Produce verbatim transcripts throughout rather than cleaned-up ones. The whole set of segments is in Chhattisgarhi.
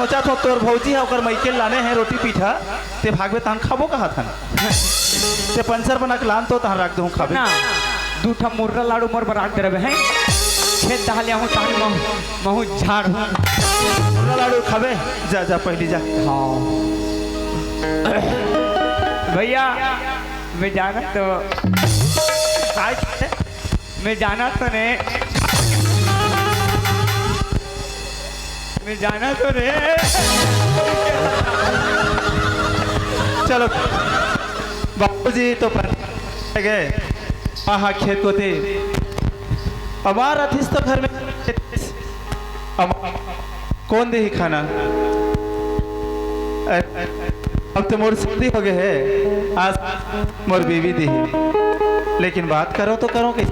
सोचत हों तोर भौजी ह ओकर मइके लाने हे रोटी पीठा, ते भागबे तहन खाबो कहत हन। ते पंचर बना के लान तो तहन राख दूहूं खाबे। ना, दू ठा मुर्रा लाडू मोर बर राख दे रहे हैं। खेत डहर ले आहूं तहन महूं, महूं झाड़हूं। मुर्रा लाडू खाबे? जा, जा, पहिली जा। हाँ। भैया, मैं जाना तो काय मैं जाना तो नहीं, मैं जाना तो नहीं। चलो, बाबूजी तो गए, हाँ, हाँ, खेत कोती। हमार अथिस तो घर में, हमार कोन देही खाना? अ-, अब तो मोर शादी हो गए है, आज मोर बीवी देही, लेकिन बात करो तो करो कि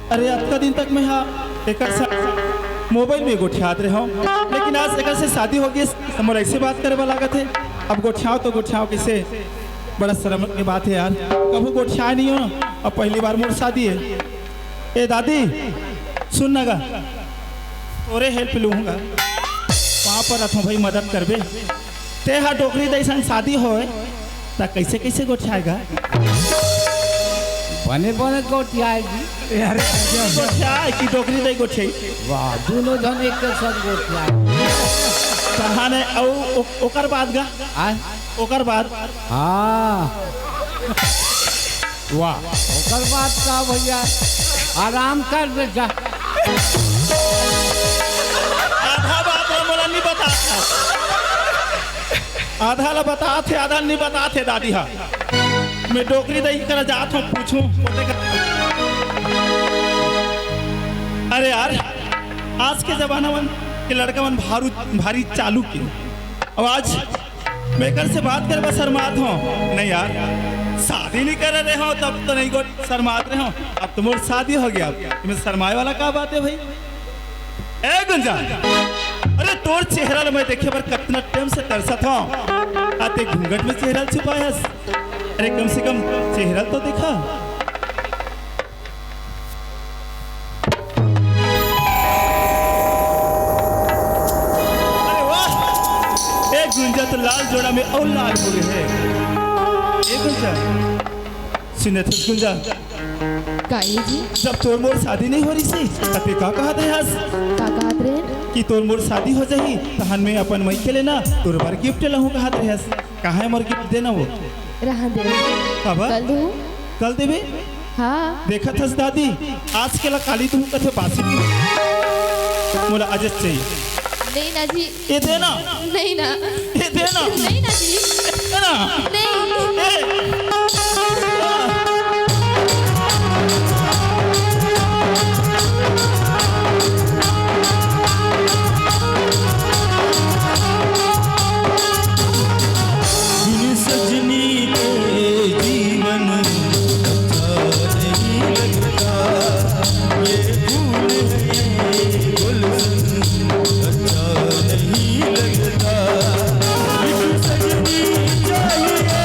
अरे, अतका दिन तक मैं हा एकर साथ मोबाइल में गोठियात रहे हूँ, लेकिन आज एकर से शादी हो गई, तो मोर ऐसे बात करे वाला लागत है। अब गोठियाओ तो गोठियाओ किसे? बड़ा शर्म की बात है यार, कभू गोठियाए नहीं हो, अब पहली बार मोर शादी है। ए दादी, सुन ना गा, तोरे हेल्प लूहूंगा, वहाँ पर रखूँ भाई, मदद करबे। ते हा डोकरी दई संग शादी होय, त कैसे कैसे गोठियाएगा? बने बने गोठियाएगी। यार, गोठियाए कि डोकरी दई गोठियाई? वाह, दोनों जन एक के संग गोठियाए। कहाने, औ-, ओ-, ओकर बाद गा? आय? ओकर बाद? हाँ। वाह, ओकर बाद का भैया, आराम कर बेटा। आधा बात ला मोला नहीं बता। आधा ला बतात हे, आधा नहीं बतात हे दादी हा। मैं डोकरी दई करा जात हूँ, पूछूं। अरे यार, आज के जमाना मन के लड़का मन भारू, भारी चालू के। अब आज मैं एकर से बात करे बर शर्मात हूँ। नहीं यार, शादी नहीं करे रहे हूँ, तब तो नहीं गोठ शर्मात रहे हूँ। अब तो मोर शादी हो गया, अब मैं शर्माए वाला का बात है भाई? ए गुंजा, अरे तोर चेहरा ल मैं देखे बर कतना टाइम से तरसत हूँ। आ ते घूंघट में चेहरा ल छुपाए हस। अरे कम से कम चेहरा ल तो देखा। अरे वाह, ए गुंजा तो लाल जोड़ा में और लाल हो गए है। ए गुंजा, सुने थे गुंजा, काई जी? जब तोर मोर शादी नहीं हो रही थी, तब ते का कहत रहे हस? का कहत रहे? कि तोर मोर शादी हो जाही, तहन मैं अपन मइके ले ना तोर बर गिफ्ट लाहूं कहत रहे हस। कहाँ है मोर गिफ्ट, देना वो? रहा दे। काबर? कल दूं। कल देबे? हाँ। देखत हस दादी, आज के ला काली दूं कथे बासी। मोला आजच चाहिए। नहीं ना जी। ये देना। नहीं ना। ये देना। नहीं ना जी। देना। नहीं। ए। बिन सजनी के जीवन अच्छा नहीं लगता, ये फूल है गुलशन अच्छा नहीं लगता। एक सजनी चाहिए,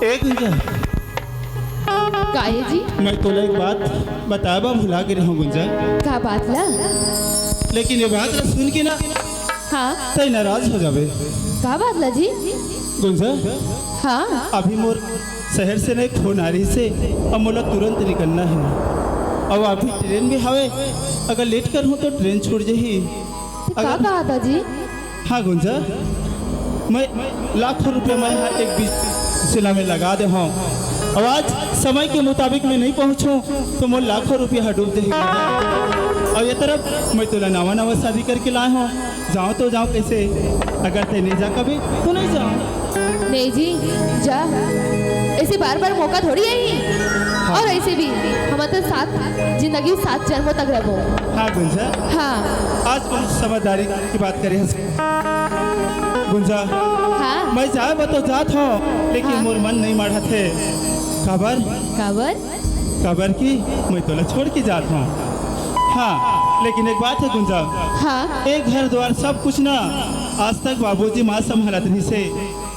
ए गुंजा, काहे जी? मैं तोला एक बात बताबा भुला गे रहूं गुंजा। का बात ला? लेकिन ये बात ला सुन के ना, हाँ। तय नाराज हो जाबे। का बात ला जी? गुंजा, हाँ। अभी मोर शहर से ना एक फोन आ रही से, अब मोला तुरंत निकलना है। अब अभी ट्रेन भी हवे, अगर लेट कर हूँ तो ट्रेन छूट जाही। तो का अगर कहा था जी? हाँ गुंजा, मैं लाखों रुपया मैं यहाँ एक बीच सिला में लगा दे हूँ। अब आज समय के मुताबिक मैं नहीं पहुँचूँ तो मोर लाखों रुपया ह डूब जाही गुंजा। और ये तरफ मैं तोला नवा नवा शादी करके लाए हूँ, जाओ तो जाओ कैसे, अगर तय नहीं जा कभी तो नहीं जाओ। नहीं जी, जा, ऐसे बार बार मौका थोड़ी आई। हाँ। और ऐसे भी हम तो साथ जिंदगी सात जन्मों तक रहबो। हाँ गुंजा। हाँ। आज कौन समझदारी की बात करे हस? गुंजा, हाँ। मैं जाए बर तो जात हूँ, लेकिन हाँ। मोर मन नहीं माढ़त हे। काबर? काबर? काबर कि मैं तोला छोड़ के जात हूँ। हाँ, लेकिन एक बात है गुंजा। हाँ। एक घर द्वार सब कुछ ना, आज तक बाबूजी माँ संभालत रहिसे,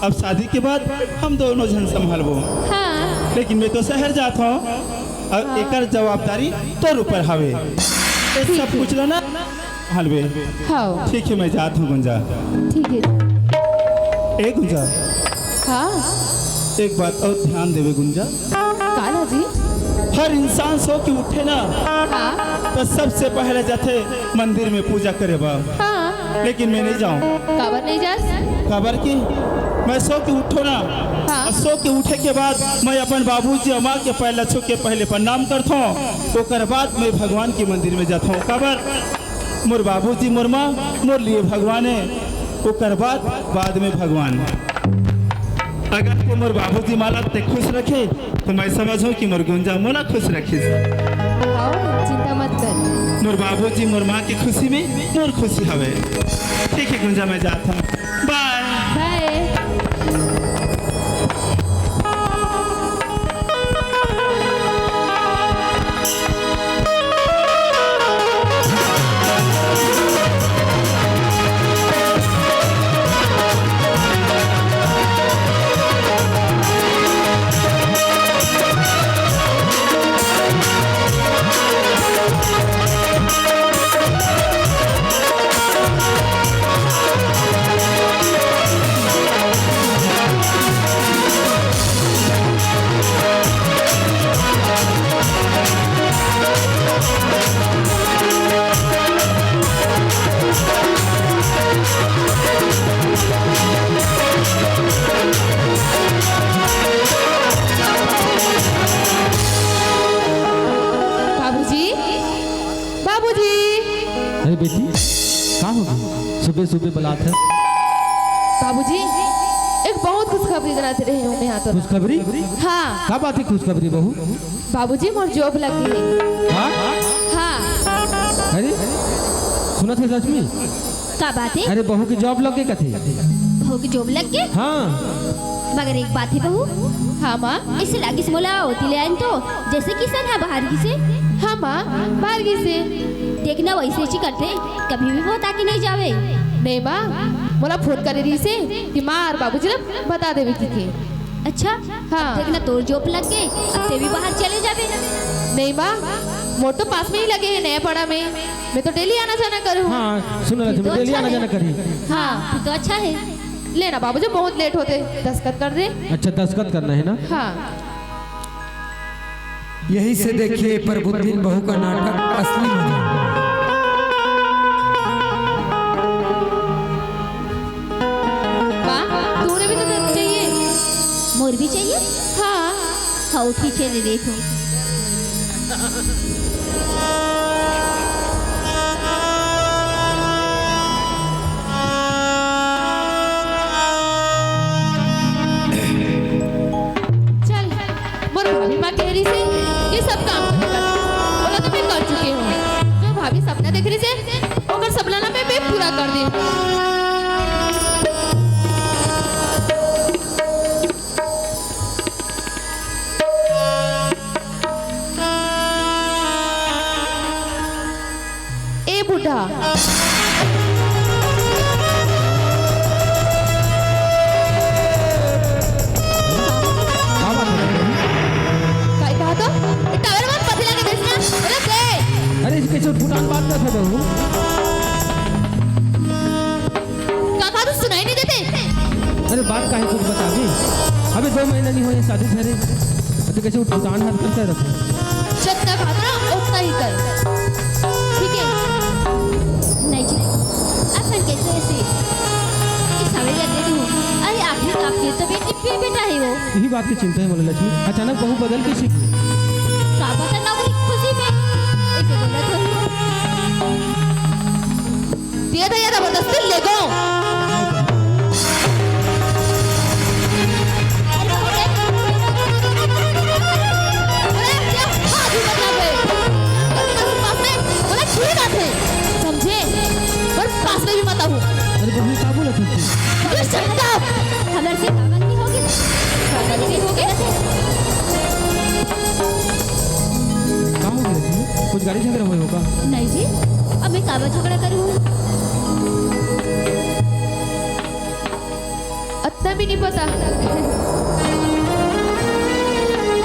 अब शादी के बाद हम दोनों झन संभालबो। हाँ। लेकिन मैं तो शहर जात हूँ, अब हाँ। एकर जवाबदारी तोर ऊपर हवे। ये ठीक सब है। कुछ ला ना हलवे। हाँ। ठीक है, मैं जात हूँ गुंजा। ठीक है। ए गुंजा। हाँ। एक बात और ध्यान देवे गुंजा। का ना जी? हर इंसान सो के उठे ना, हाँ। तो सबसे पहले जाथे मंदिर में पूजा करे बा। हाँ। लेकिन मैं नहीं जाऊँ। काबर नहीं जास? काबर कि मैं सो के उठो ना, हाँ। और सो के उठे के बाद मैं अपन बाबूजी अम्मा के पैर ला छू के पहले प्रणाम करथो, ओकर बाद मैं भगवान के मंदिर में जाथो। काबर? मोर बाबूजी, मोर माँ, मोर लिए भगवान है, ओकर बाद, बाद में भगवान। अगर ते मोर बाबूजी माला ते खुश रखे, तो मैं समझो कि मोर गुंजा मोला खुश रखिस। आओ, चिंता मत कर। मोर बाबूजी, मोर माँ की खुशी में मोर खुशी हवे। ठीक है गुंजा, मैं जात हूँ। बाय। बाय। बाबूजी, बाबूजी। अरे बेटी, का हो गया? सुबह सुबह बुलात है। बाबूजी, एक बहुत खुशखबरी देना रहे हूँ मैं यहाँ तो। खुशखबरी? हाँ। का बात है खुशखबरी बहू? बाबूजी, मोर job लग गई है। हाँ? हाँ। अरे, सुनत है सच में? का बात है? अरे, बहू की job लग गई कथे। बहू की job लग गई? हाँ। मगर एक बात है बहू। हाँ माँ। ऐसे लागिस मोला ओती ले आइन तो, जैसे किसन हा बाहर गिसे। हाँ माँ, बाहर गिसे। देखना वैसे ही करते, कभी भी वो ताकि नहीं जावे। नहीं माँ, मोला फोन करे रहिसे कि माँ और बाबूजी ला बता देवे कहिके। अच्छा? हाँ। अब देखना तोर job लग गई, अब ते भी बाहर चले जाबे। नहीं माँ, मोर तो पास में ही लगे है नया पाड़ा में, मैं तो daily आना जाना करूँ। हाँ, सुन रहा फिर तो daily अच्छा आना है। जाना करी। हाँ, फिर तो अच्छा है। लेना बाबूजी, बहुत late होते, दस्तखत कर दे। अच्छा, दस्तखत करना है ना? हाँ। यही से देखिए प्रभुद्दीन बहू का नाटक असली मजा। माँ, तोरे भी तो दस्तखत चाहिए। मोर भी चाहिए? हाँ। हाँ, ठीक है, दे देखो। चल, मोर भाभी माँ कह रही से, ये सब काम तो कर, बोला तो मैं कर चुकी हूँ। जो भाभी सपना देख रही से, ओकर सपना ना मैं, मैं पूरा कर दी। ए बूढ़ा। सुनाई नहीं देते। अरे बात काहे कुछ बताबे? अबे दो महीना नहीं होय शादी करे, अबे कैसे उठपुटान हरकत करत हे? जतना भाग रहा उतना ही कर, ठीक है? नहीं जी, अपन कैसे ऐसे इस हवेली दे दूँ? अरे आखिर आपके तो बेटी पे बेटा है वो। यही बात की चिंता है मोला लक्ष्मी, अचानक बहू बदल के सीख। का पता नौकरी खुशी में ऐसे बोला तो। दिया था या जबरदस्ती ले गो। अरे, क्या फालतू बता गए? और पास, पास में बोला, "ठीक बात है, समझे? और पास में भी मत आओ।" अरे, बहू, का बोला तू? You shut up! हमर से का गलती होगे? का गलती होगे? का हो गया जी? कुछ गाड़ी झगड़ा हुआ होगा? नहीं जी, अब मैं काबर झगड़ा करूँ? अतना भी नहीं पता।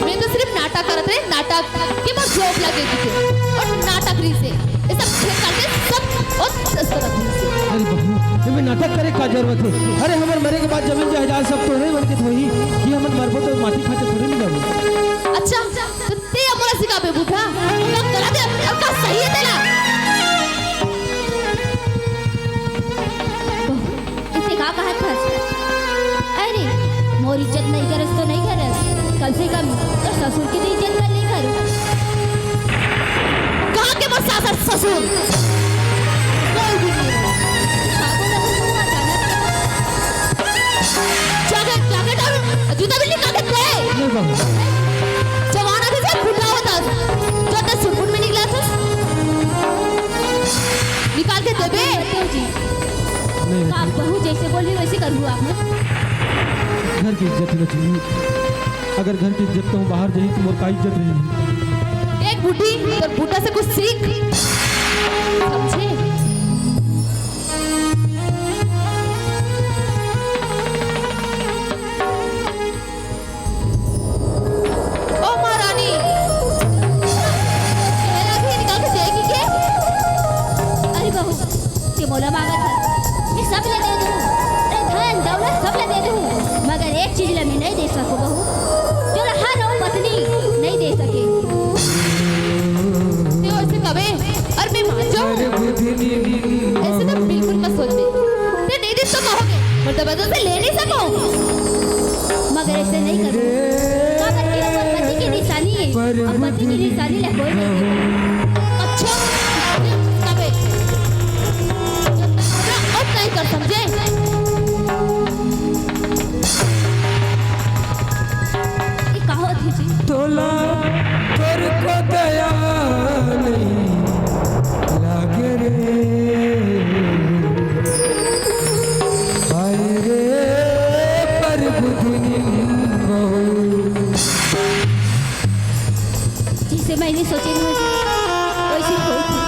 मैं तो सिर्फ नाटक करत रहे, नाटक के मोर job लगे थे और नाटक रही से ये सब खेल करके सब और दस तरफ रही से। अरे बहू, ये में नाटक करे का जरूरत है? अरे हमर मरे के बाद जमीन जायदाद सब तो है, उनके थोड़ी कि हमन मरबो तो माटी खाते थोड़ी नहीं जाबो। अच्छा, तो ते अब मोला सिखाबे बूढ़ा, का गलत है और का सही है तेला? इसे का कहत हस? अरे, मोर इज्जत नहीं करस तो नहीं करस, कम से कम तोर ससुर के तो इज्जत कर ले कर। कहाँ के मोर सास और ससुर? कोई भी नहीं है। का बोला तू अचानक से? जाके, जाके डाल, जूता भी निकाल के दे। नहीं बाबू। जवान आदमी से बुढ़ा होता, जो ते सुरपुट में निकला था। निकाल के देबे। नहीं, का बहू जैसे बोली वैसे करूँ आप ना। घर की इज्जत न छीनी। अगर घर की इज्जत कहूँ बाहर जाही तो मोर का इज्जत रही? देख बूढ़ी, तोर बूढ़ा से कुछ सीख। समझे? ओ महारानी, चेहरा भी निकाल के देगी के? अरे बहू, ते मोला मांगत हस, मैं सब ला दे दूँ। अरे धन दौलत सब ला दे दूँ, मगर एक चीज ला मैं नहीं दे सकूँ बहू, जो ला हर वो पत्नी नहीं दे सके। ते ऐसे कबे? और मैं मान जाऊँ? ऐसे तो बिल्कुल मत सोच बे। ते नहीं दे तो कहोगे, मतलब बदल से ले नहीं सको। मगर ऐसे नहीं करो। काबर कि वो पति की निशानी है। और पति की निशानी ला कोई नहीं देता। अच्छा, तबे। अब नहीं कर समझे? ये का होत हे जी? तोला तोर को दया नहीं लागे रे, हाय रे, पर बुधनी बहू। जैसे मैंने सोचे नहीं, वैसे ही होई थी।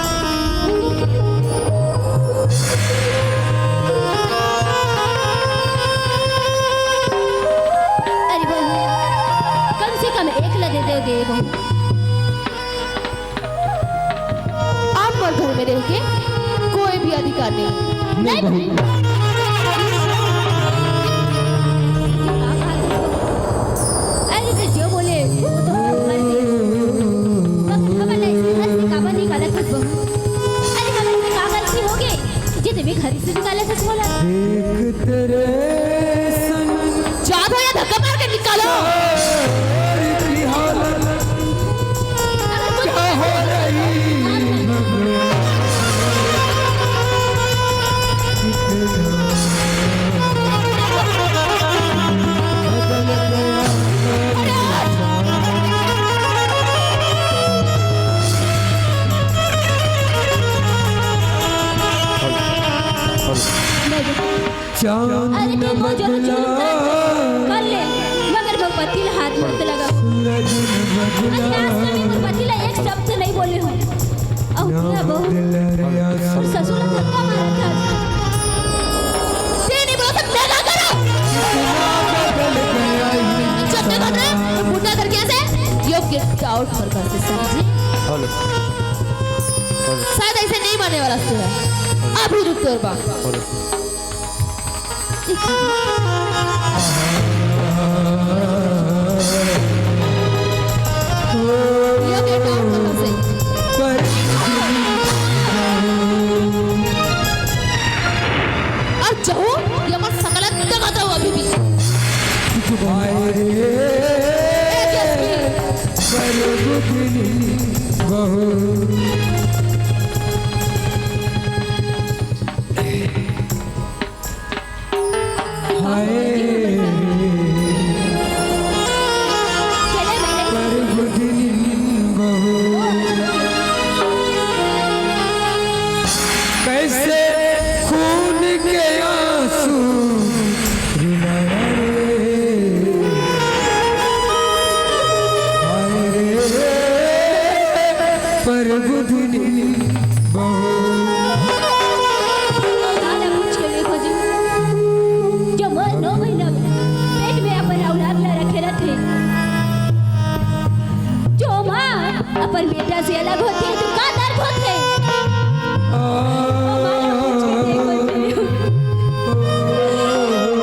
अरे बहू, कम से कम एक ला दे दे, दे बहू। अब मोर घर में रह के कोई भी अधिकार नहीं। नहीं बहू। अरे तो जो बोले, वो तो हम कर दे। मगर हमन ला ऐसे घर से काबर निकालत हस बहू? अरे हमन से का गलती होगे? जे ते घर से निकालत हस मोला। देख तेरे संग जात हो या धक्का मार के निकालो। शहर की हालत क्या हो रही मगर कितना बदल गया। चांद अरे न तू मोर जोर बदला। कर ले, मगर मोर पति ला हाथ मत लगा। सूरज न बदला। अरे आज तक मैं मोर पति ला एक शब्द नहीं बोले हूँ। अउ ना पूरा बहू बदला रे आंसू। अउ ससुर ला धक्का मारत हस। ते नहीं बोला था, मैं का करूँ? इतना बदल गया ये जब मैं बदले, तो बूढ़ा करके ऐसे, "You get out मोर घर से, समझी?" हेलो। हेलो। शायद ऐसे नहीं माने वाला तू है। अभी रुक तोर बा। हेलो। ये बेटा, ऊपर से। अउ जाहू, ये मत सकलन देखत रहू अभी भी। हाय रे, ए, यशवी। पर बुधनी बहू। हाय, पर बुधनी बहू, कैसे खून के आंसू रुलाया रे। हाय रे, पर बुधनी बहू। दादा, कुछ के देखो जी, जो मोर नौ महीना पेट में अपन औलाद ला रखे रथे, जो माँ अपन बेटा से अलग होथे, तो का दर्द होथे? ओ माँ ला कुछ के देखो जी।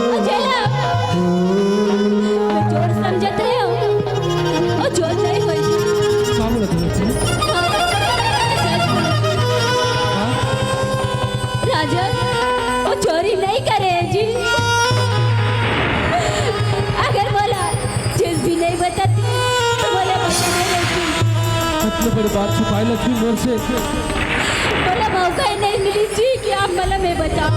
ओ जेला, मैं चोर समझत रहे हो, ओ चोर नहीं होय जी। का बोलत हो? हाँ, सच बोलत हो। हाँ? राजन, वो चोरी नहीं करे जी। अगर मोला जेस भी नहीं बताती, तो मोला पता नहीं रहती। इतने बड़े बात छुपाए लक्ष्मी मोर से। मोला मौका ही नहीं मिली जी कि आप मला में बताओ।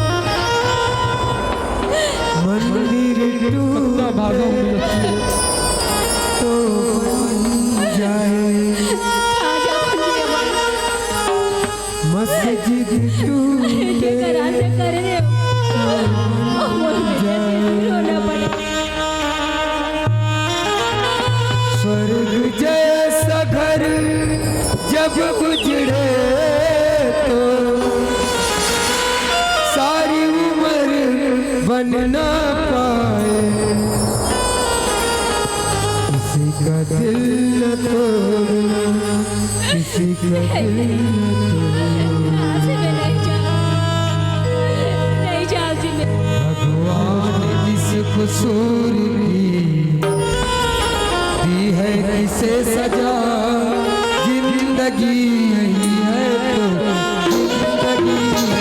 मंदिर टूट कितना भागा हूँ लक्ष्मी। तो बन जाए। राजा बन गया। मस्जिद टूटे। जेकर आशा करे रे, ओ मोर बेटा के भी रोना पड़े। स्वर्ग जैसा घर जब उजड़े तो सारी उम्र बन ना पाए। किसी का दिल न तोड़ना, किसी का दिल न तोड़ना। आज मैं नहीं जाऊँ, नहीं जाऊँ जी मैं। भगवान इस कसूर की दी है किसे सजा, जिंदगी यही है तो जिंदगी यही है।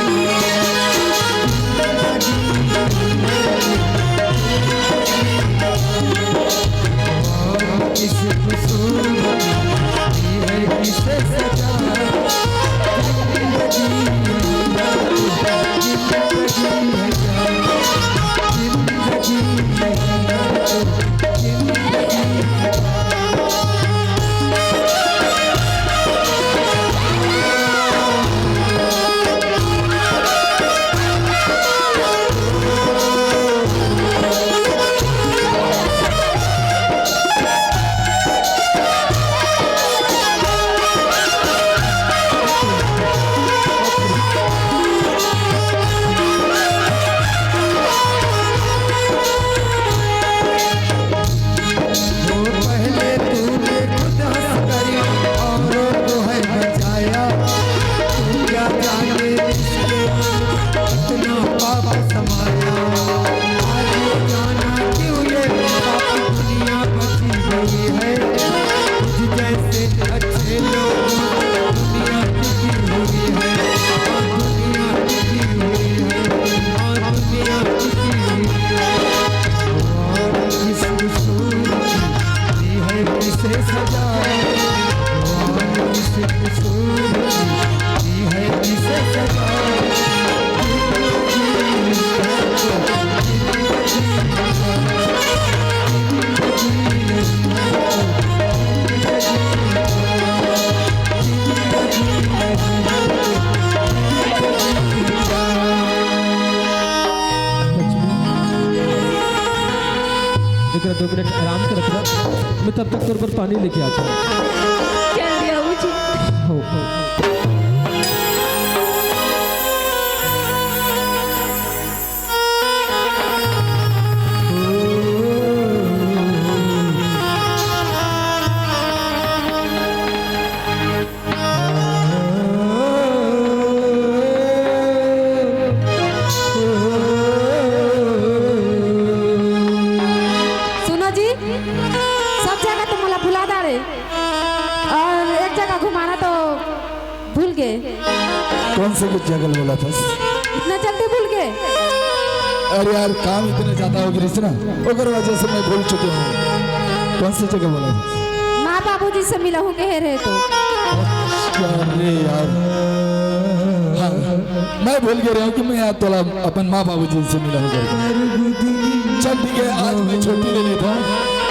वो पहले तूने खुद हंस कर औरों को है बचाया। तू क्या जाने इसके इतना पाप समाया। आज ये जाना क्यों ये पाप दुनिया बची हुई है। तुझ जैसे अच्छे लोग दुनिया टिकी हुई है। दुनिया टिकी हुई है। दुनिया टिकी हुई है। इस कसूर की है किसे सजा? भगवान इस कसूर की है किसे सजा? एकरा दो मिनट आराम से रखना, मैं तब तक तोर बर पानी लेके आता हूँ। जल्दी आओ जी। हो, हो। सब जगह तो मोला भुला डारे, अउ एक जगह घुमाना तो भूल गे। कौन से कुछ जगह बोला था? इतना जल्दी भूल गे? अरे यार, काम इतने ज्यादा हो गए ना, ओकर वजह से मैं भूल चुके हूँ। कौन से जगह बोला था? माँ बाबूजी से मिला हूँ कहे रहे तो। अरे यार, हाँ, मैं भूल गए रहे हूँ कि मैं यार तोला अपन माँ बाबूजी से मिला हूँ करके। चल ठीक है, आज मैं छुट्टी ले लेता हूँ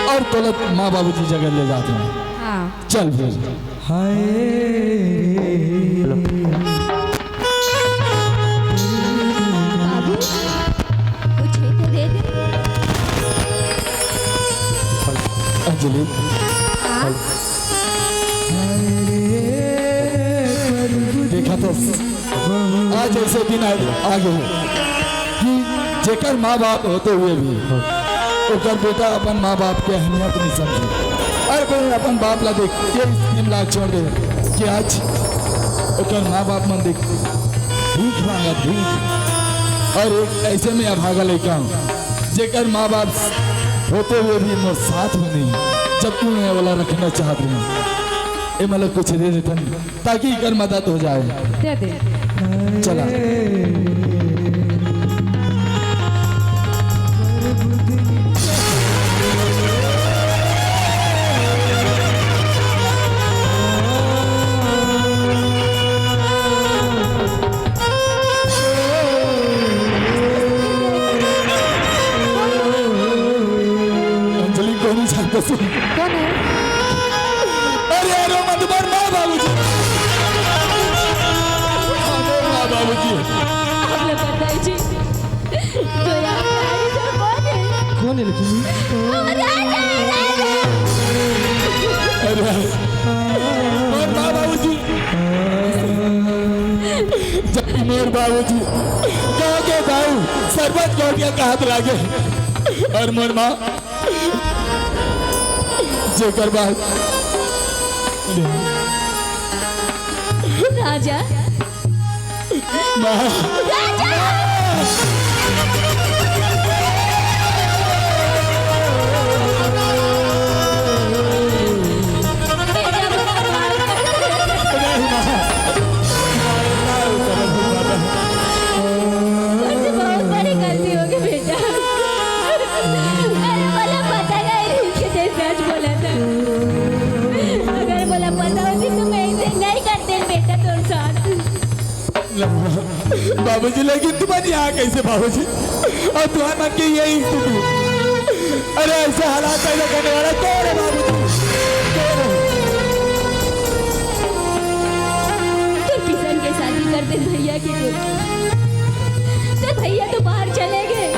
अउ तोला माँ बाबूजी जगह ले जाता हूँ। हाँ। चल फिर। हाय रे। बाबू, कुछ है तो दे दे। अंजलि। हाँ? देखा तो आज ऐसे दिन आ, आ गए कि जेकर माँ बाप होते हुए भी ओकर बेटा अपन माँ बाप के अहमियत नहीं समझे। अरे कोई अपन बाप ला देख के स्कीम ला छोड़ दे कि आज ओकर माँ बाप मन देख भीख मांगत भीख, अउ एक ऐसे में अभागा लइका हूँ जेकर माँ बाप होते हुए भी मोर साथ में नहीं, जबकि मैं वाला रखना चाहते हैं। ए मतलब कुछ दे देथन ताकि एकर मदद हो जाए। दे दे। चला। अंजलि, कोन जानता से? कोन है? अरे, अरे, मत मार, माँ बाबूजी। अरे, माँ बाबूजी। आप लोग बताइए जी, जो यहाँ पे आए हैं, कोन है? कोन है लक्ष्मी? ओ, राजा, राजा। अरे, अरे। मोर माँ बाबूजी, जब मोर बाबूजी गाँव के दाऊ सरपंच गोटिया का हाथ लागे अउ मोर माँ जेकर बाद राजा। माँ। राजा। बेटा, नहीं, माँ। मुझसे बहुत बड़ी गलती हो गई बेटा। अरे मोला पता नहीं थी कि तेरे साथ बोला था। अगर मोला पता होती तो मैं इसे नहीं करते बेटा तोर साथ। बाबूजी, लेकिन तुम्हारी यहाँ कैसे बाबूजी? अउ तुम्हारे मन की यही स्थिति। अरे ऐसे हालात पैदा करने वाला कौन है बाबूजी? कौन है? तोर किशन के शादी कर दे भैया के। तोर भैया तो बाहर चले गए।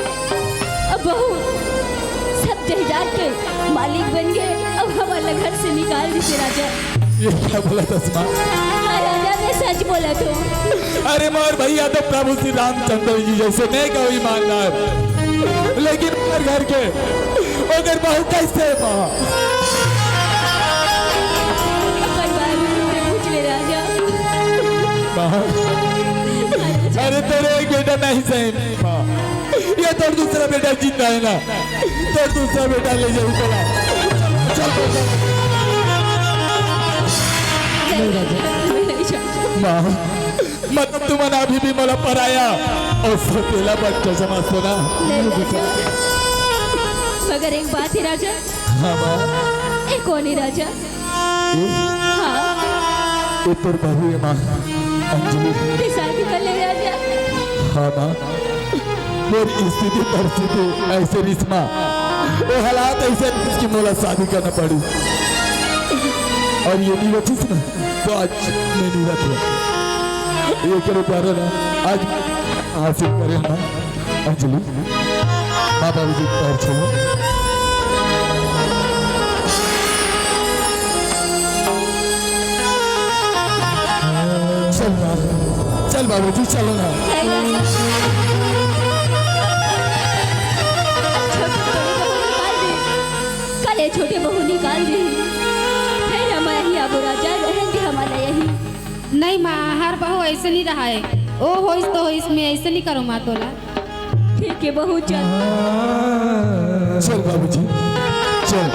अब बहू सब जायदाद के मालिक बन गए। अब हमला घर से निकाल दीजिए राजा। ये क्या बोला था माँ? हाँ राजा, मैं सच बोला तो। अरे मोर भैया तो प्रभु श्री रामचंद्र जी जैसे नेक अउ ईमानदार, लेकिन हमर घर के ओकर बहू कैसे माँ? अपन बाबूजी से पूछ ले राजा। माँ, अरे तोर एक बेटा नहीं सही माँ, ये तोर दूसरा बेटा जिंदा है ना? तोर दूसरा बेटा ले जाऊ तोला। चल, चल, चल। नहीं राजा। माँ, मतलब तुमन अभी भी मोला पराया अउ सौतेला बच्चा समझथो ना? नहीं राजा। मगर एक बात है राजा। हाँ माँ। ए कोन है राजा? ये? हाँ। ये तोर बहू है माँ, अंजलि। ये शादी कर ले राजा। हाँ माँ, मोर स्थिति परिस्थिति ऐसे रिहिस माँ, वो हालात ऐसे रिहिस कि मोला शादी करना पड़ी। अउ ये नहीं रहिस ना तो आज मैं नहीं रहता। ये करे प्यारे ना, आज हासिल करे ना। अंजलि, माँ बाबूजी के पैर छूओ। चल ना, चल बाबूजी, चलो ना। कल ये छोटे बहू निकाल दे, फिर हम यही आबो राजा, रहेंगे हमला यही। नहीं माँ, हर बहू ऐसे नहीं रहाय। ओ होइस तो होइस, मैं ऐसे नहीं करूँ माँ तोला। ठीक है बहू, चल। चल बाबूजी, चल।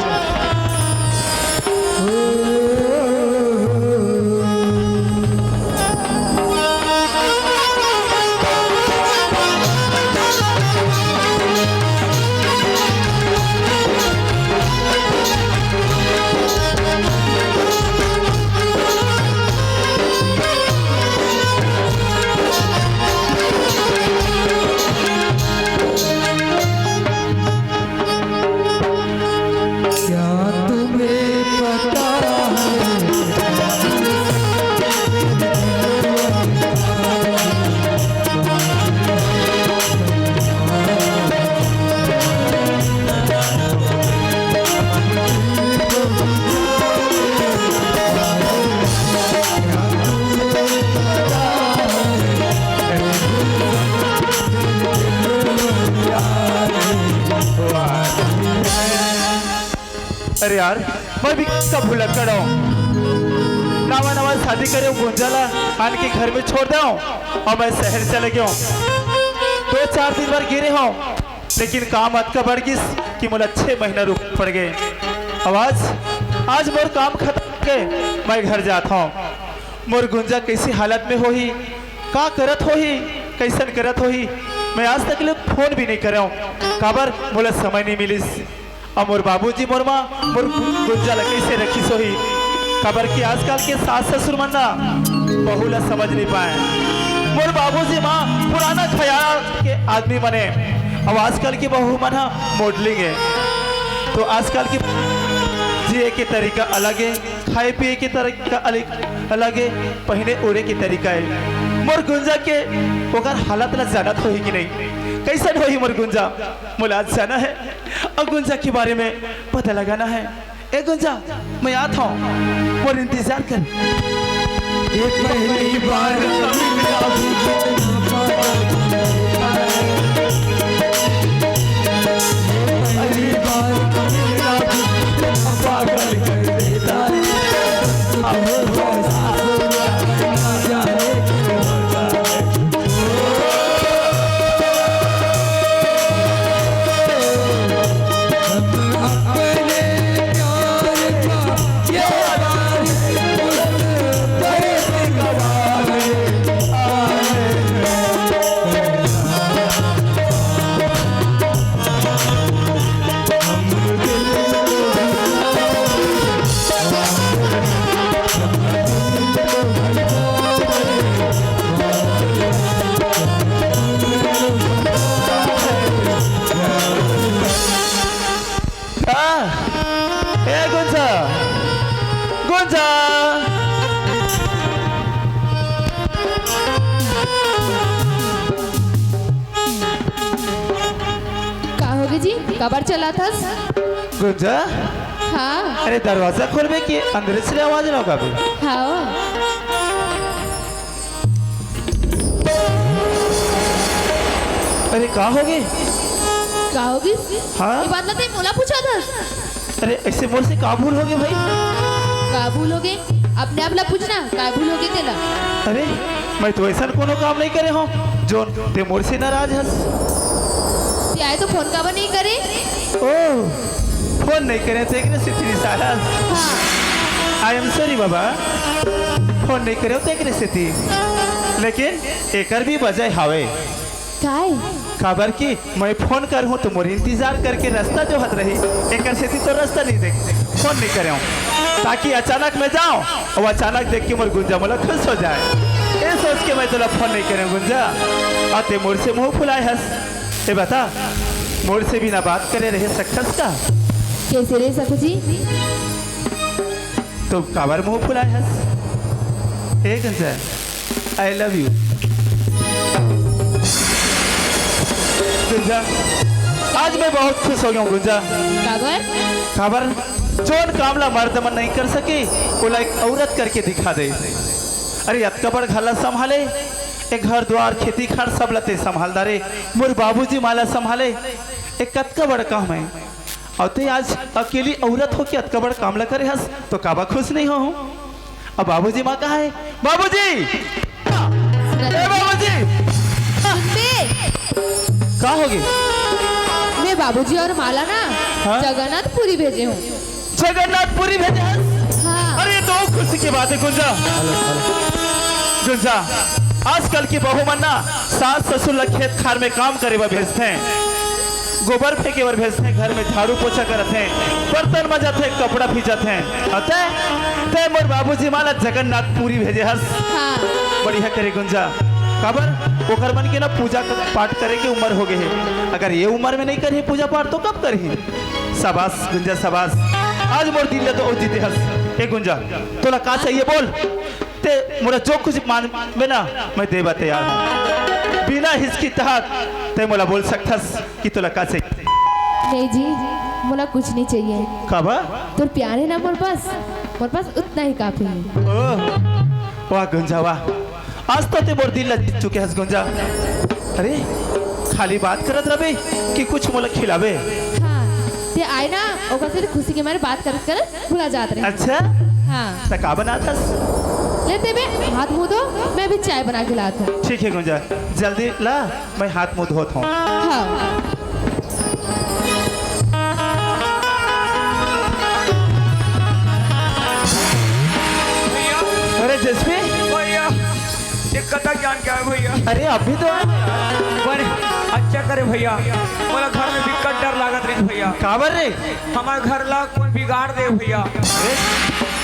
क्या तुम्हें पता है? अरे यार, मैं भी का भुलक्कड़ हूँ। नवा नवा शादी करे गुंजा ला आन के घर में छोड़ दे हूँ और मैं शहर चले गया हूँ। दो चार दिन भर गिरे हूँ, लेकिन काम अतका बढ़ गिस कि मोला छह महीना रुक पड़ गए। अब आज, आज मोर काम खत्म के मैं घर जात हूँ। मोर गुंजा कैसी हालत में होही, का करत होही, कैसन करत होही, मैं आज तक ले फोन भी नहीं करे हूँ। काबर मोला समय नहीं मिलिस। अउ मोर बाबूजी मोर माँ मोर गुंजा ला कइसे रखिस होही? काबर कि आजकल के सास ससुर मन ना बहू ला समझ नहीं पाए। मोर बाबूजी माँ पुराना ख्याल के आदमी मन हे, अउ आजकल के बहू मन ह मॉडलिंग हे। तो आजकल के जिए के तरीका अलग हे, खाए पिए के तरीका अलग, अलग हे, पहिने ओढ़े के तरीका हे। मोर गुंजा के ओकर हालत ला जानत होही कि नहीं? कैसन होही मोर गुंजा? मोला आज जाना हे। अउ गुंजा के बारे में पता लगाना हे। ए गुंजा, मैं आत हूँ, मोर इंतजार कर। ये पहली बार मिला भी कितना पागल है। ये पहली बार मिला भी कितना पागल कर देता है। अब बस ना जाने क्यों होता है। हाँ? ए गुंजा, गुंजा। का होगे जी? काबर चलाथस? गुंजा? हाँ। अरे दरवाजा खोलबे कि अंदर से आवाज ना होगा अभी? हाँ। अरे का होगे? का होगे? हाँ? ये बात ला तैं मोला पूछत हस? अरे ऐसे मोर से का भूल होगे भाई? का भूल होगे? अपने आप ला पूछना, का भूल होगे तेला? अरे मैं तो ऐसा कोनो काम नहीं करे हूँ जोन तैं मोर से नाराज हस। तैं आए तो फोन काबर नहीं करे? ओ, फोन नहीं करे तो एकरे सेती रिसाहस। हाँ। I am sorry Baba, phone नहीं करे तो एकरे सेती। लेकिन एकर भी वजह हावे। काय? काबर कि मैं फोन करहूँ तो मोर इंतजार करके रास्ता जोहत रही, एकर सेती तो रास्ता नहीं देख, फोन नहीं करे हूँ, ताकि अचानक मैं जाऊँ अउ अचानक देख के मोर गुंजा मोला खुश हो जाए। ये सोच के मैं तोला फोन नहीं करे हूँ गुंजा, अउ तैं मोर से मुँह फुलाए हस। ए बता, मोर से बिना बात करे रहे सकथस का? कैसे रह सकूँ जी? तो काबर मुँह फुलाए हस? ए गुंजा, I love you। गुंजा, आज मैं बहुत खुश हो गया हूँ गुंजा। काबर? काबर? जोन काम ला मर्द मन नहीं कर सके, ओला एक औरत करके दिखा दे। अरे अतका बड़ घर ला संभाले, एक घर द्वार खेती खार सब ला तैं संभाल डारे, मोर बाबूजी माँ ला संभाले, एक कतका बड़ काम हे। अउ तैं आज अकेली औरत होके अतका बड़ काम ला करे हस, तो काबर खुश नहीं हो? अब बाबूजी माँ कहाँ हे? बाबूजी! ए बाबूजी! सुनबे? का होगे? मैं बाबूजी और माला ना हाँ? जगन्नाथपुरी भेजे हूँ। जगन्नाथपुरी भेजे हस? हाँ। अरे, तो खुशी की बात है गुंजा। गुंजा, आजकल की बहू मन ना सास ससुर ला खेत खार में काम करे बर भेजथे, गोबर फेंके बर भेजथे, घर में झाड़ू पोछा करथे, बर्तन मजथे, कपड़ा फींचथे। अतः तय मोर बाबूजी माला जगन्नाथपुरी भेजे हस। हाँ। बढ़िया करे गुंजा, काबर ओकर मन के ना पूजा पाठ करे के उम्र हो गए हे। अगर ये उम्र में नहीं करही पूजा पाठ तो कब करही? शाबाश गुंजा शाबाश, आज मोर दिल ला तो जीते हस। ए गुंजा, तोला का चाहिए बोल, ते मोला जो कुछ मांगबे ना मैं देबा तैयार हूँ। बिना हिचकिचाहट ते मोला बोल सकथस कि तोला का चाहिए। नहीं जी, मोला कुछ नहीं चाहिए। काबर? तोर प्यार है ना मोर पास, मोर पास उतना ही काफी है। ओह, वाह गुंजा वाह, आज तो ते मोर दिल ला जीत चुके हस गुंजा। अरे, खाली बात करत रबे कि कुछ मोला खिलाबे? हाँ, ते आए ना, ओकर से खुशी के मारे बात करत करत भुला जात रहे। अच्छा? हाँ। त का बनात हस? ले ते बे, हाथ मुंह धो, मैं भी चाय बना के लात हूँ। ठीक है गुंजा, जल्दी ला, मैं हाथ मुंह धोत हूँ। हाँ। भैया, अरे जेसपी, भैया, ये कतक जान के आए भैया? अरे अभी तो आए। बने, अच्छा करे भैया, मोला घर में बिकट डर लागत रहिस भैया। काबर रे? हमर घर ला कोन बिगाड़ दे भैया। अरे?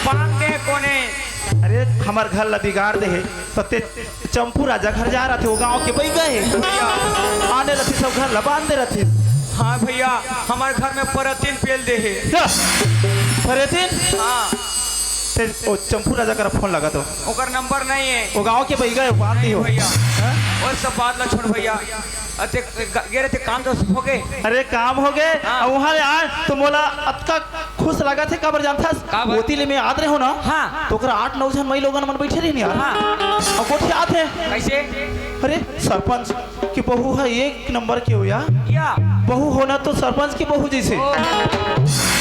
पांग दे कोने। अरे हमर घर ला बिगाड़ दे हे, तो ते चंपू राजा घर जा रहा थे, वो गांव के बई गए। भैया। आने रथी सब घर ला बांध दे रथी। हाँ भैया, हमर घर में परतिन पेल दे हे। क्या? परतिन? हाँ। ते ओ चंपू राजा करा फोन लगा तो। ओकर नंबर नहीं है। वो गांव के बई गए, बांध दी हो। भैया। हाँ? वो सब बात ला छोड़ भैया। अते ग-, गे रहे ते काम तो हो गए। अरे काम हो गए, हाँ। अब वहाँ ले आए तो मोला अतका खुश लगा थे, काबर जानथस? काबर? ओती ले मैं आत रहे हो ना, हाँ। तो ओकरा आठ नौ झन मई लोगन मन बैठे रही यार। हाँ। अब गोठियात हे। कैसे? अरे सरपंच की बहू है, एक नंबर के हो यार। या। बहू होना तो सरपंच की बहू जैसे। ओ।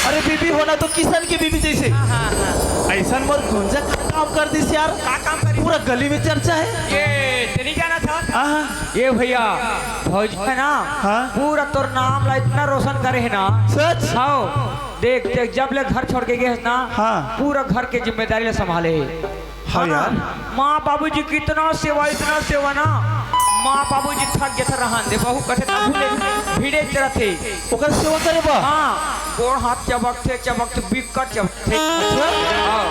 अरे बीबी होना तो किसान की बीबी जैसे। हाँ, हाँ, हाँ। ऐसा मोर गुंजा का काम कर दिस यार। का काम करी? पूरा गली में चर्चा है। ये तेरी क्या ना था? हाँ, हाँ। ये भैया, भौजी है ना, हाँ? पूरा तोर नाम ला इतना रोशन करे है ना। सच? हाँ। देख, देख, जब ले घर छोड़ के गए है ना, हाँ। पूरा घर के जिम्मेदारी ला संभाले है। हाँ है ना? यार। माँ बाबूजी कितना सेवा, इतना सेवा ना, माँ बाबूजी थक जाथे रहन दे, बहू कथे तब ले भिड़े चलत थे। ओकर सेवा करे बा? हाँ, गोड़ हाथ चबकथे, चबकथे, बिकट चबकथे। अच्छा? आओ,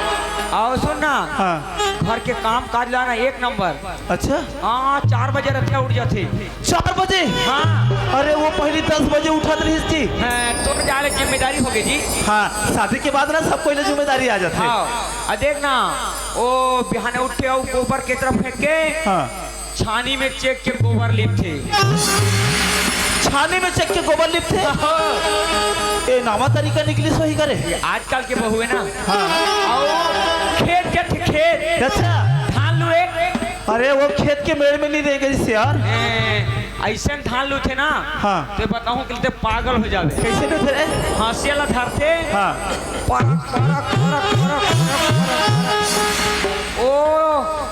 आओ सुन ना, हाँ। घर के काम काज ला ना एक नंबर। अच्छा? हाँ, चार बजे रतिया उठ जाथे। चार बजे? हाँ। अरे वो पहली दस बजे उठत रहिस जी। हाँ, तो जाले जिम्मेदारी हो गई जी। हाँ, शादी के बाद ना सब कोई ले जिम्मेदारी आ जाथे। हाँ, आ देख ना, ओ बिहाने उठे अउ गोबर के तरफ फेंक के, हाँ। छानी में चेक के गोबर लिपथे। छानी में चेक के गोबर लिपथे? हाँ। ए, नावा तरीका निकलिस होही करे? ये आजकल के बहू है ना। हाँ। आओ, खेत जाथे, खेत। अच्छा। धान लुए। अरे, वो खेत के मेड़ में नहीं रह गई यार। ए, ऐसे धान लूथे ना, हाँ। तो बताऊं कि ते पागल हो जावे। कैसे लूथे रे? हंसिया ला धरथे। हाँ। परक, परक, परक, परक, परक। ओ,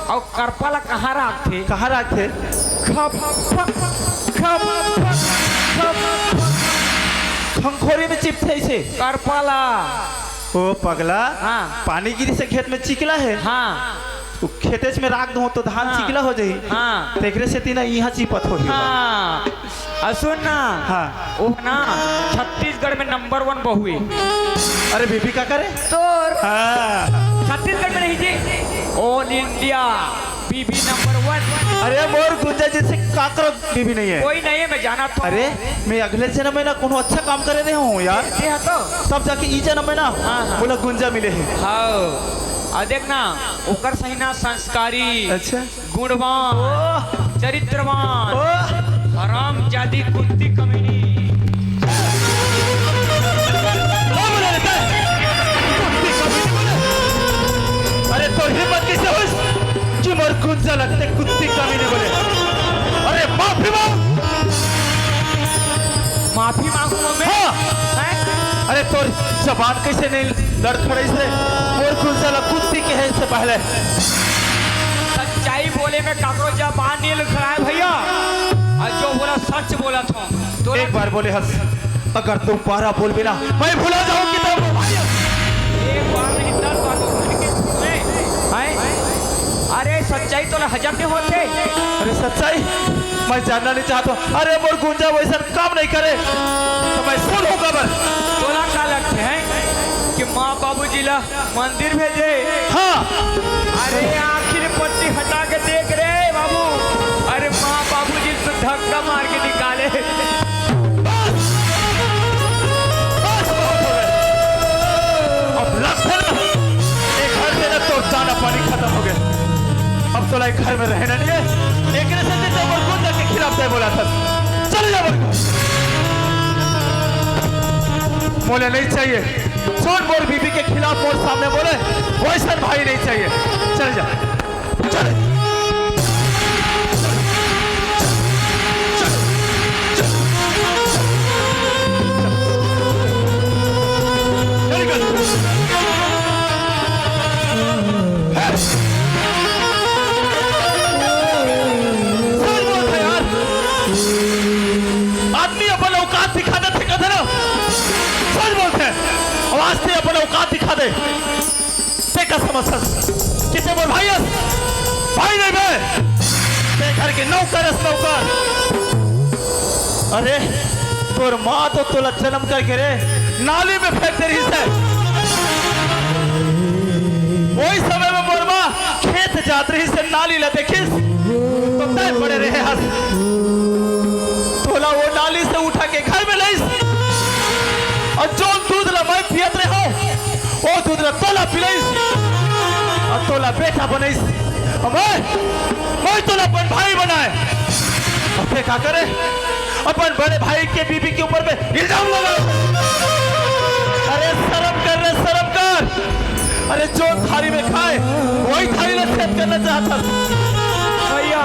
अउ करपा ला कहाँ राखथे? कहाँ राखथे? खप, खप, खप, खप, खप। खंखोरी में चिपथे इसे। करपा ला। ओ पगला, हाँ। पानी गिरी से खेत में चिकला है। हाँ। वो खेतेच में राख दो तो धान हाँ। चिकला हो जाही। हाँ। तेकरे सेती ना इहाँ चिपत होही। हाँ। आ सुन ना, हाँ। वो ना छत्तीसगढ़ में नंबर वन बहू है। अरे बीबी का करे? तोर। हाँ। छत्तीसगढ़ में नहीं जी, all India बीबी नंबर वन। अरे मोर गुंजा जैसे काकर बीबी नहीं है। कोई नहीं है, मैं जाना था। अरे मैं अगले जन्म में ना कोनो अच्छा काम करे रहे हूँ यार। ये है तो। तब जाके ई जन्म में ना हाँ, हाँ। मोला गुंजा मिले है। हाँ। आ देख ना, ओकर सही ना संस्कारी। अच्छा। गुणवान, ओह! चरित्रवान, ओह! हरामजादी कुत्ती कमीनी। ओ बोले रे, बे! कुत्ती कमीनी बोले। अरे, तोर हिम्मत कैसे होइस कि मोर गुंजा लगते कुत्ती कमीनी बोले? अरे, माफी मांग। माफी मांगू मैं? हाँ। हैं? अरे, तोर जबान कैसे नहीं लड़खड़ाइस रे? मोर गुंजा ला कुत्ती कहे से पहले। सच्चाई बोले में काकरो जबान नहीं लड़खड़ाए भैया। और जो बोला सच बोला था। तो एक बार बोले हस। अगर तुम बारह बोल बिना, मैं भुला जाऊं कि तुम भाई। एक बार नहीं, दस बार बोल। हैं? अरे, सच्चाई तो ना हजम नहीं होते। अरे, सच्चाई मैं जानना नहीं चाहता। अरे, मोर गुंजा वैसा काम नहीं करे, तो मैं सुन हूँ खबर। तोला का लगते हैं कि माँ बाबूजी ला मंदिर भेजे? हाँ। अरे, आँखी ले पट्टी हटा के देख रे बाबू। अरे, माँ बाबूजी तो धक्का मार के निकाले। बस। बस, बहुत हो गया। अब लगथे ना, ये घर से ना तोर दाना पानी खत्म हो गया। अब तोला ये घर में रहना नहीं है। एकरे से तो मोर गुंजा के खिलाफ तय बोला था। चल जा मोर घर। मोला नहीं चाहिए। सुन, मोर बीबी के खिलाफ मोर सामने बोले, वैसन भाई नहीं चाहिए। चल जा, चल। चल निकल। सच बोलथे यार, आदमी अपन औकात दिखा देथे, कथे ना, सच बोलथे। अब आज ते अपन औकात दिखा दे। ते का समझथस कि ते मोर भाई अस? भाई नहीं बे, ते घर के नौकर अस, नौकर। अरे, तोर माँ तो तोला जन्म करके रे नाली में फेंक दे रहिस हे। वही समय में मोर माँ खेत जात रहिस हे, नाली ला देखिस तो तय पड़े रहे हस। तोला वो नाली से उठा के घर में लाइस, और जोन दूध ला मैं पियत रहे हूँ, वो दूध ला तोला पिलाइस, और तोला बेटा बनाइस। और मैं, मैं तोला अपन भाई बनाए। और ते का करे? अपन बड़े भाई के बीबी के ऊपर में इल्जाम लगा। अरे शर्म कर रे, शर्म कर। अरे जो थारी में खाए, वही थारी ला छेद करना चाहता। भैया,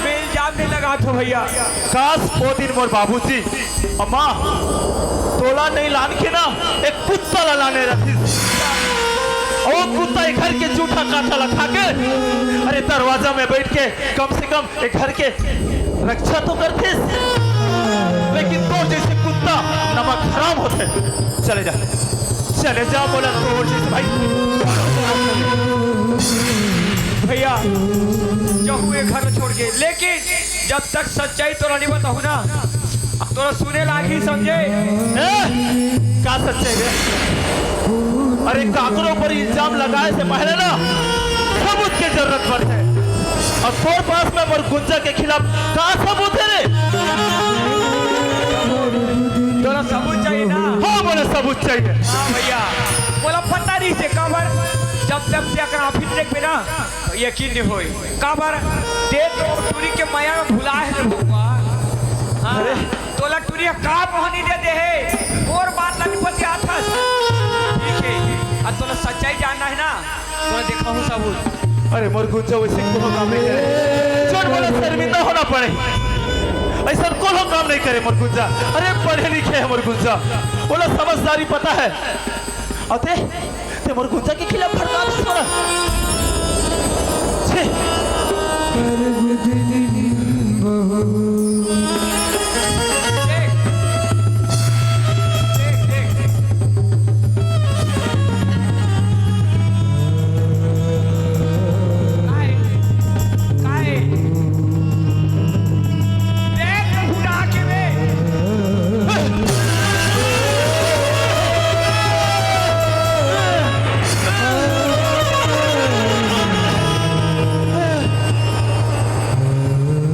मैं इल्जाम नहीं लगात हूँ भैया। काश वो दिन मोर बाबूजी अम्मा, तोला नहीं लान के ना, एक कुत्ता ला लाने रहिस। और वो कुत्ता एक घर के जूठा काठा ला खा के, अरे दरवाजा में बैठ के कम से कम एक घर के रक्षा तो करथिस। लेकिन तोर जैसे कुत्ता नमक हराम होथे। चले जा, चले जा, मोला तोर जैसे भाई। भैया, जाहूँ ये घर छोड़ के, लेकिन जब तक सच्चाई तोला नहीं बताहूँ ना, तोला सुने लागी, समझे? ए, का सच्चाई रे? अरे, काकरो ऊपर इल्जाम लगाए से पहले ना सबूत के जरूरत पड़थे। और तोर पास में मोर गुंजा के खिलाफ का सबूत है रे? तोला सबूत चाहिए ना? हाँ, मोला सबूत चाहिए। हाँ भैया, मोला पता नहीं से काबर, जब जब ते अगर आप ही देखबे ना, यकीन नहीं होई। काबर? ते तो टूरी के मया में भुला है रे बबुआ। हाँ, अरे। तोला टूरी का मोहनी दे दे है, और बात ला नहीं पतियाथस। ठीक है, अब तोला सच्चाई जानना है ना, तोला देखाहूँ सबूत। अरे मोर गुंजा वैसे कोनो काम नहीं करे, जोन मोला शर्मिंदा होना पड़े, ऐसा कोनो काम नहीं करे मोर गुंजा। अरे पढ़े लिखे है मोर गुंजा, ओला समझदारी पता है। अते ते मोर गुंजा के खिलाफ भड़काथस मोला। छे।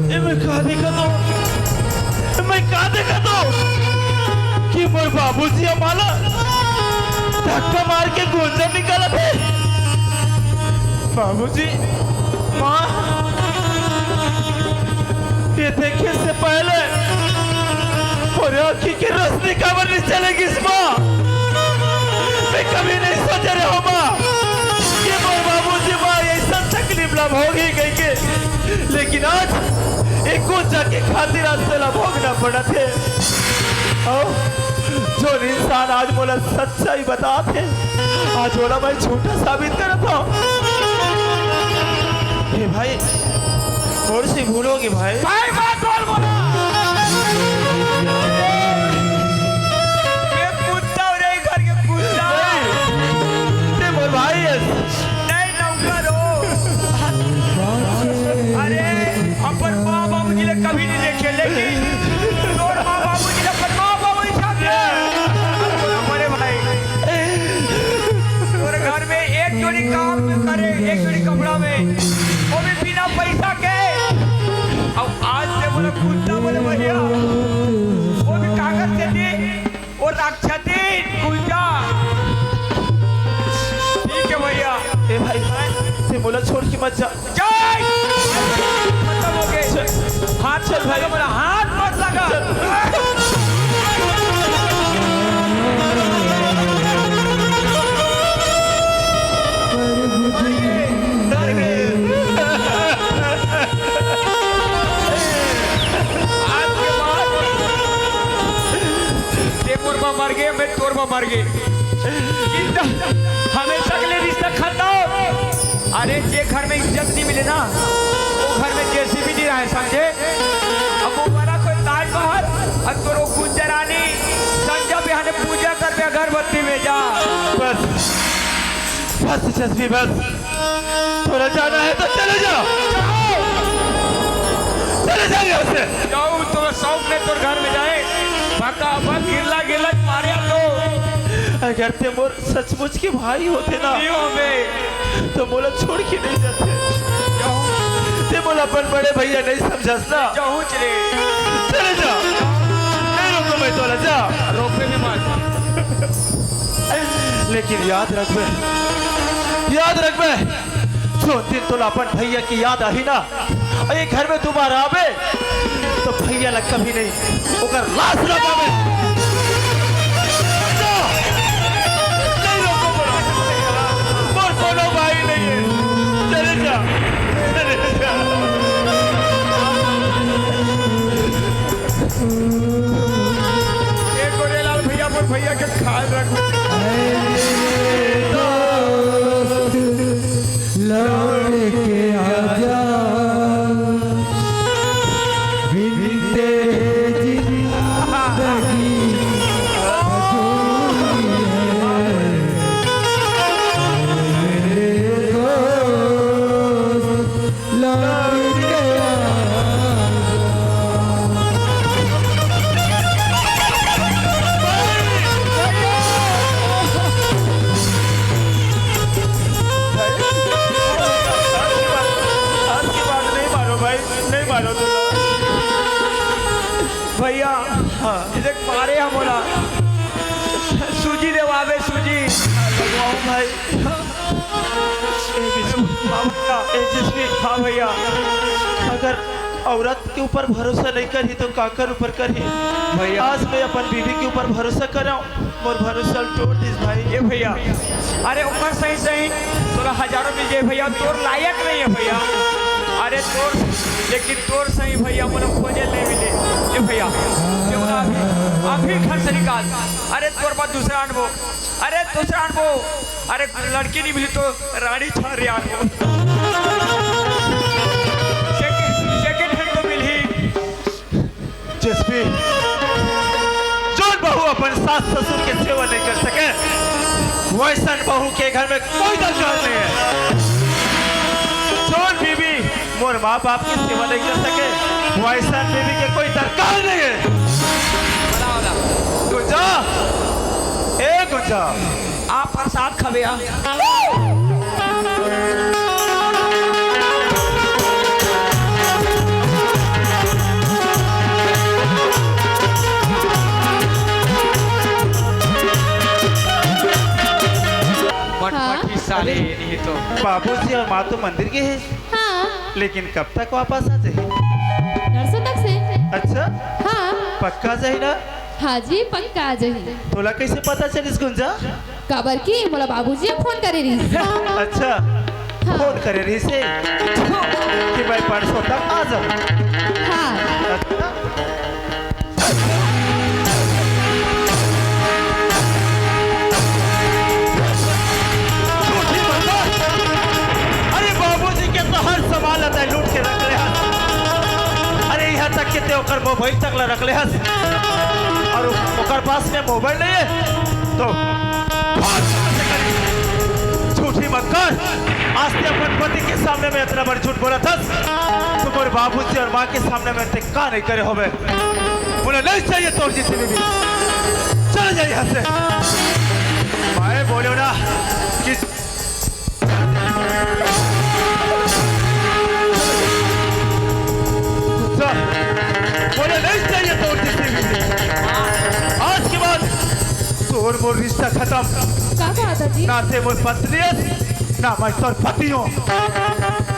ए, मैं का देखत हूँ? मैं का देखत हूँ कि मोर बाबूजी ह माला धक्का मार के गोंजा निकालत हे। बाबूजी, माँ, ये देखे से पहले मोर आँखी के रोशनी काबर नहीं चले गिस माँ? मैं कभी नहीं सोचे रहे हो माँ कि मोर बाबूजी माँ ऐसा तकलीफ ला भोगी कहिके। लेकिन आज एक गोंजा के खातिर आज तेला भोगना पड़त हे। अउ जोन इंसान आज मोला सच्चाई बतात हे, आज ओला मैं झूठा साबित करत हूँ। हे भाई, मोर से भूल होगे भाई। भाई, बात बोल बोला। एक जोड़ी कपड़ा में, वो भी बिना पैसा के। अब आज से बोला कुर्ता बोले भैया, वो भी कागज के दी, वो राक्षसी कुंजा। ठीक है भैया। ए भाई, ते मोला छोड़ के मत जा। जय। खत्म हो गए। हाथ चल भाई। बोला, हाथ मत लगा। आज के बाद ते मोर बा मर गए, मैं तोर बा मर गए। इज्जत, हमेशा के लिए रिश्ता खत्म। अरे, जे घर में इज्जत नहीं मिले ना, वो घर में जेसीबी नहीं रहे, समझे? अब वो वाला कोई ताजमहल, अब तो लोग गुजरानी, संजा बिहाने पूजा करते अगरबत्ती में जा। बस, बस जसवी, बस। तोरा जाना है तो चले जा, चले जा यहाँ से। जाओ, तोरा शौक नहीं, तोर घर में जाए, भका भक गिरला गिरला मारे तो। अगर ते मोर सचमुच के भाई होते ना, नहीं हो बे। तो मोला छोड़ के नहीं जाते। जाओ। ते मोला अपन बड़े भैया नहीं समझस ना। जाओ चले। चले जा। नहीं रोको मैं तोला, जा। रोकबे भी मत। लेकिन याद रखबे, याद रखबे, जो दिन तोला अपन भैया की याद आही ना, अउ ये घर में दोबारा आबे, तो भैया ला कभी नहीं, ओकर लाश ला पाबे। जा, नहीं रोको मोला। मोर कोनो भाई नहीं है। चले जा, चले जा। ए गोरेलाल भैया, मोर भैया के ख्याल रख। लौट के आजा, बिन तेरे जिंदगी अधूरी है। मेरे दोस्त, लौट के आजा। आज की बात नहीं मानो भाई, नहीं मानो तुम लोग। भैया, हाँ। ये देख मारे हम बोला। सूजी देवावे, सूजी। लगवाओ भाई। ए बिस्कुट। हाँ भैया। ए जसवी। हाँ भैया। अगर औरत के ऊपर भरोसा नहीं करही तो काकर ऊपर करही? भैया। आज मैं अपन बीवी के ऊपर भरोसा करव, मोर भरोसा ल तोड़ दिस भाई। ए भैया, अरे ओकर सही सही तोला हजारों मिल जाए भैया, तोर लायक नहीं है भैया। अरे तोर, लेकिन तोर सही भैया मोला खोजे नहीं मिले। ए भैया, क्यों ना अभी, अभी घर से निकाल। अरे तोर बाद दूसरा आनबो, अरे दूसरा आनबो। अरे लड़की नहीं मिली तो रानी छारे आनबो। सेकंड, सेकंड हैंड तो मिलही। जसवी, जोन बहू अपन सास ससुर के सेवा नहीं कर सके, वैसन बहू के घर में कोई दरकार नहीं है। जोन बीवी मोर माँ बाप के सेवा नहीं कर सके, वैसन बीवी के कोई दरकार नहीं है। गुंजा, ए गुंजा, आप प्रसाद खबे आ। मटमटी साले, अरे, ये तो। बाबूजी और माँ तो मंदिर गए हैं। हाँ। लेकिन कब तक वापस आ जाही? नरसों तक से। अच्छा? हाँ। पक्का जाही ना? हाँ जी, पक्का आ जाही। तोला कैसे पता चलिस गुंजा? काबर कि मोला बाबूजी ह फोन करे रहिस। अच्छा, हाँ। फोन करे रहिस हे कि मैं परसों तक आ जाऊँ। हाँ। अच्छा। झूठी बकवास। अरे बाबूजी के तो हर सामान ल तैं लूट के रख ले हस। अरे यहाँ तक कि तैं ओकर मोबाइल तक ला रख ले हस। और ओकर पास में मोबाइल नहीं है तो झूठी मक्कार, आज तैं अपन पति के सामने में इतना बड़ झूठ बोलत हस, तो मोर बाबूजी और माँ के सामने में तैं का नहीं करे होबे। मोला नहीं चाहिए तोर जैसी बीवी, चले जा यहाँ से। मैं बोलो ना कि गुस्सा, मुझे नहीं चाहिए तोर जैसी बीवी। आज के बाद तोर मोर रिश्ता खत्म। का कहा था जी? ना ते मोर पत्नी हस, ना मैं तोर पति हूँ।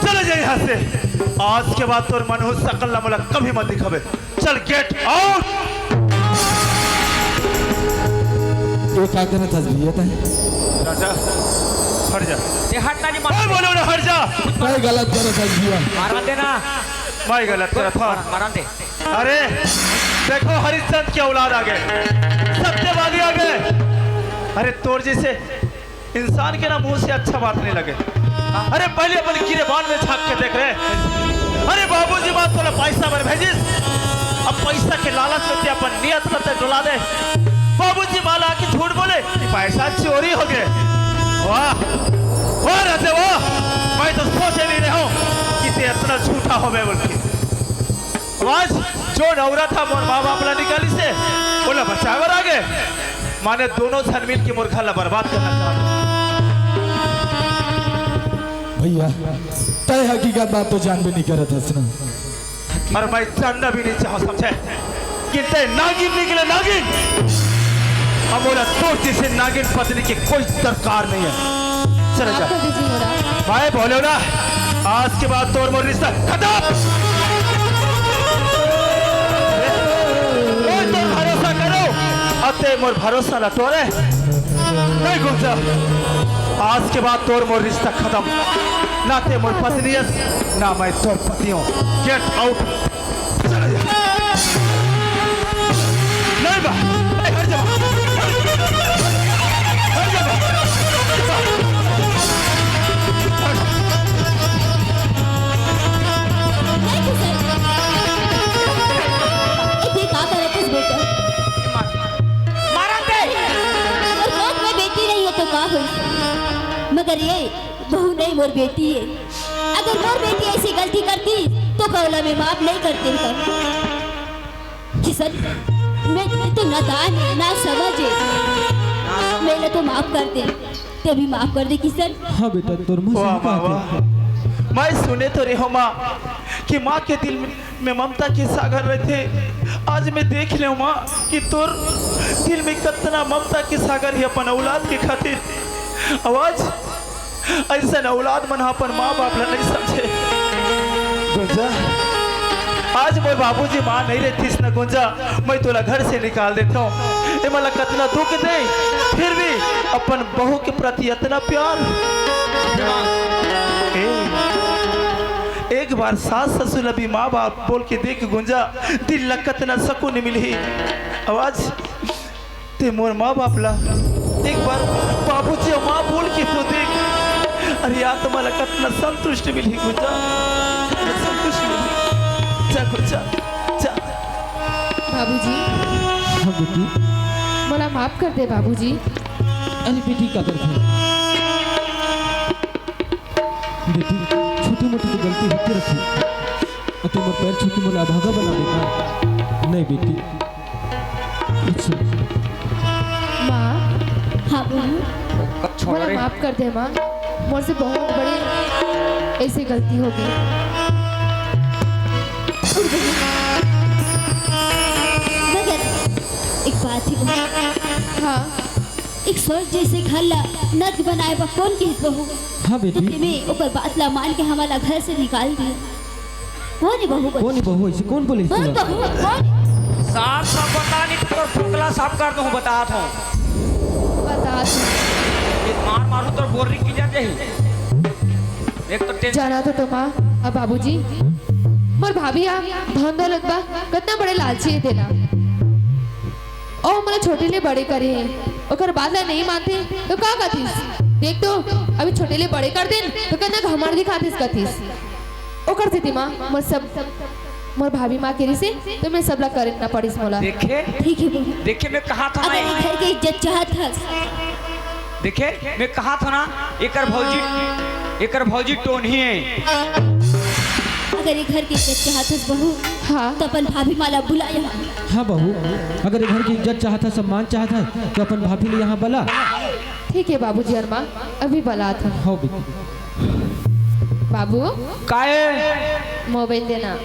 चले जा यहाँ से। आज के बाद तोर मनहूस सकल ला मोला कभी मत दिखावे। चल, get out। ये का करत हस भैया तैं? राजा, हट जा। ये हट ना जी, मार। मैं बोलो ना, हट जा। मैं गलत करत हस भैया। मारा देना। मैं गलत करत हूँ। मारा, मारा दे। अरे, देखो, हरिश्चंद्र की औलाद आ गए, सत्यवादी आ गए। अरे, तोर जैसे इंसान के ना मुंह से अच्छा बात नहीं लगे। अरे, पहले अपन गिरेबान में झांक के देख रे। अरे, बाबूजी माँ तोला पैसा बर भेजिस, अब पैसा के लालच में ते अपन नियत ला ते डोला दे। बाबूजी माँ ला के झूठ बोले कि पैसा चोरी हो गए। वाह, वाह राजा वाह, मैं तो सोचे नहीं रहे हूँ कि ते इतना झूठा होवे बोल के। आज जो नौरा था मोर माँ बाप ला निकालिस, ओला बचाए बर आ गए। माने दोनों झन मिल के मोर घर ला बर्बाद करना चाहत। भैया, तैं हकीकत बात तो जानबे नहीं करत हस ना। अरे मैं जानना भी नहीं चाहूँ, समझे? कि ते नागिन निकले, नागिन। अब मोला तोर जैसे नागिन पत्नी की कोई दरकार नहीं है। चले जा। माफ कर दीजिए मोला। भाई बोलो ना, आज के बाद तोर मोर रिश्ता खत्म। कोई तोर भरोसा करो, अब ते मोर भरोसा ला तोड़े। नहीं गुंजा, आज के बाद तोर मोर रिश्ता खत्म। ना ते मोर पत्नी हस, ना मैं तोर पति हूँ। Get out। चला जा। नहीं बा, नहीं, हट जा। हट जा बा। नहीं, सर। ए, ते का करत हस बेटा? मारा ते। अउ कोख में बेटी नहीं है तो का होइस? मगर ये बहू नहीं, मोर बेटी है। अगर मोर बेटी ऐसी गलती करती तो का ओला मैं माफ नहीं करते हूँ। किशन, मैं, मैं तो नादान है, ना समझ है। मैं तो माफ कर दे, ते भी माफ कर दे किशन। हाँ बेटा, तोर माँ वाह, सही वाह, बात है। वाह। मैं सुने तो रहे हो माँ कि माँ के दिल में, में ममता के सागर रहते। आज मैं देख ले माँ कि तोर दिल में कितना ममता के सागर है अपन औलाद के खातिर। आवाज ऐसन औलाद मन ह अपन माँ बाप ला नहीं समझे। गुंजा, आज मोर बाबूजी माँ नहीं रहतीस न गुंजा, मैं तोला घर से निकाल देता हूँ। ए मोला कतना दुख दे, फिर भी अपन बहू के प्रति इतना प्यार। ए, एक बार सास ससुर ला भी माँ बाप बोल के देख गुंजा, दिल ला कतना सुकून मिलही। आवाज ते मोर माँ बाप ला एक बार बाबूजी अउ माँ बोल के तो देख। अरे यार, तुम्हारा कतना संतुष्ट मिलही गुंजा, कतना संतुष्ट मिलही। जा गुंजा, जा। बाबूजी। हाँ बेटी। मोला माफ कर दे बाबूजी। अरे बेटी, का करत हस? बेटी, छोटी मोटी तो गलती होते रथे। अते मोर पैर छू के मोला अभागा बना देता। नहीं बेटी, कुछ माँ, हाँ बहू। मोला माफ कर दे माँ, मोर से बहुत बड़ी ऐसी गलती हो गई। मगर एक बात ही बहू। हाँ। एक स्वर्ग जैसे घर ला नर्क बनाए बर कौन किहिस बहू? हाँ बेटी। ते में ओकर बात ला मान के हमला घर से निकाल दिया। कौन है बहू? कौन है बहू? ऐसे कौन बोले बोल इसको? बहू, कौन? साफ साफ बता, नहीं तो तोर फोकला साफ कर दूँ, बतात हूँ। बतात हूँ। ये मार मारूँ तो बोर्री की जा जाही। एक तो टेंशन। जाना तो तुम माँ, अब बाबूजी, मोर भाभी आ, धन दौलत बा, कितना बड़े लालची है तेला। ओ मोला छोटे ले बड़े करे हे, ओकर बात ला नहीं मानते तो का कथिस? देख तो, अभी छोटे ले बड़े कर देन तो कितना घमंड दिखातिस कथिस। ओकर सेती माँ, मोर सब, मोर भाभी माँ के रिसे तो मैं सबला करे ना पड़िस मोला। देखे? ठीक है बहू। देखे, मैं कहा था अगर ना। ये घर के इज्जत चाहत हस। देखे, मैं कहा था ना, एकर भौजी, एकर भौजी टोनही है। अगर ये घर के इज्जत चाहत हस बहू, हाँ। तो अपन भाभी माँ ला बुला यहाँ। हाँ बहू, अगर ये घर की इज्जत चाहत हस, सम्मान चाहत हस, तो अपन भाभी ला यहाँ बुला। ठीक है बाबूजी अउ माँ, अभी बुलात हूँ। हाँ बेटी। बाबू, काहे? मोबाइल देना।